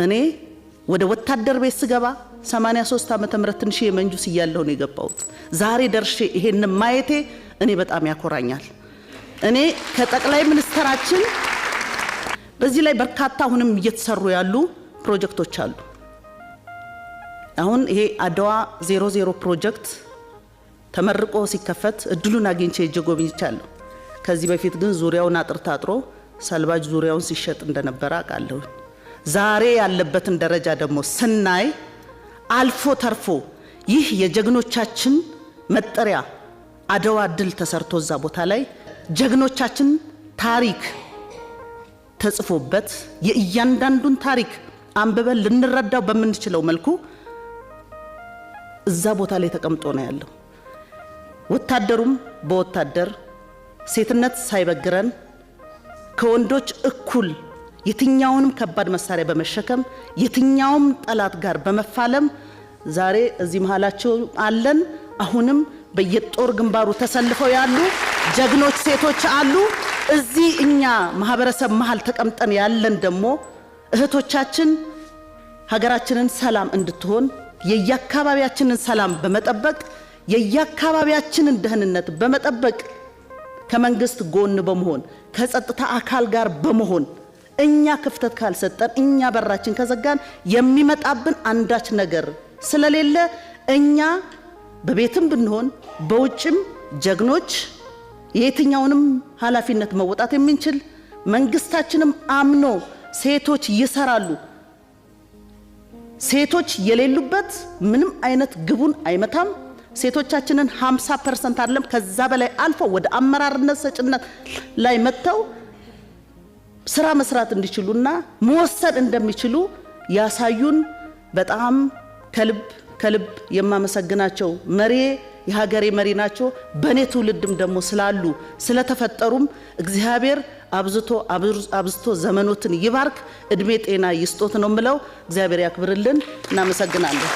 እኔ ወደ ወታደር ቤት ስገባ 83 ዓመተ ምህረት ትንሽ የመንጁስ እያለሁ ነው የገባሁት። ዛሬ ደርሼ ይሄን ማየቴ እኔ በጣም ያኮራኛል። እኔ ከጠቅላይ ሚኒስትራችን በዚህ ላይ በርካታ አሁንም እየተሰሩ ያሉ ፕሮጀክቶች አሉ። አሁን ይሄ አድዋ 00 ፕሮጀክት ተመርቆ ሲከፈት እድሉን አግኝቼ ሄጄ ጎብኝቻለሁ። ከዚህ በፊት ግን ዙሪያውን አጥር ታጥሮ ሰልባጅ ዙሪያውን ሲሸጥ እንደነበረ አውቃለሁ። ዛሬ ያለበትን ደረጃ ደግሞ ስናይ አልፎ ተርፎ ይህ የጀግኖቻችን መጠሪያ አድዋ ድል ተሰርቶ እዛ ቦታ ላይ ጀግኖቻችን ታሪክ ተጽፎበት የእያንዳንዱን ታሪክ አንብበን ልንረዳው በምንችለው መልኩ እዛ ቦታ ላይ ተቀምጦ ነው ያለው። ወታደሩም በወታደር ሴትነት ሳይበግረን ከወንዶች እኩል የትኛውንም ከባድ መሳሪያ በመሸከም የትኛውም ጠላት ጋር በመፋለም ዛሬ እዚህ መሃላቸው አለን። አሁንም በየጦር ግንባሩ ተሰልፈው ያሉ ጀግኖች ሴቶች አሉ። እዚህ እኛ ማህበረሰብ መሃል ተቀምጠን ያለን ደግሞ እህቶቻችን ሀገራችንን ሰላም እንድትሆን የየአካባቢያችንን ሰላም በመጠበቅ የየአካባቢያችንን ደህንነት በመጠበቅ ከመንግስት ጎን በመሆን ከጸጥታ አካል ጋር በመሆን እኛ ክፍተት ካልሰጠን፣ እኛ በራችን ከዘጋን የሚመጣብን አንዳች ነገር ስለሌለ እኛ በቤትም ብንሆን በውጭም ጀግኖች የየትኛውንም ኃላፊነት መወጣት የምንችል፣ መንግስታችንም አምኖ ሴቶች ይሰራሉ፣ ሴቶች የሌሉበት ምንም አይነት ግቡን አይመታም። ሴቶቻችንን 50% አይደለም ከዛ በላይ አልፎ ወደ አመራርነት ሰጭነት ላይ መጥተው ስራ መስራት እንዲችሉና መወሰን እንደሚችሉ ያሳዩን በጣም ከልብ ከልብ የማመሰግናቸው መሪ የሀገሬ መሪ ናቸው። በእኔ ትውልድም ደግሞ ስላሉ ስለተፈጠሩም እግዚአብሔር አብዝቶ አብዝቶ ዘመኖትን ይባርክ፣ እድሜ ጤና ይስጦት ነው የምለው። እግዚአብሔር ያክብርልን። እናመሰግናለን።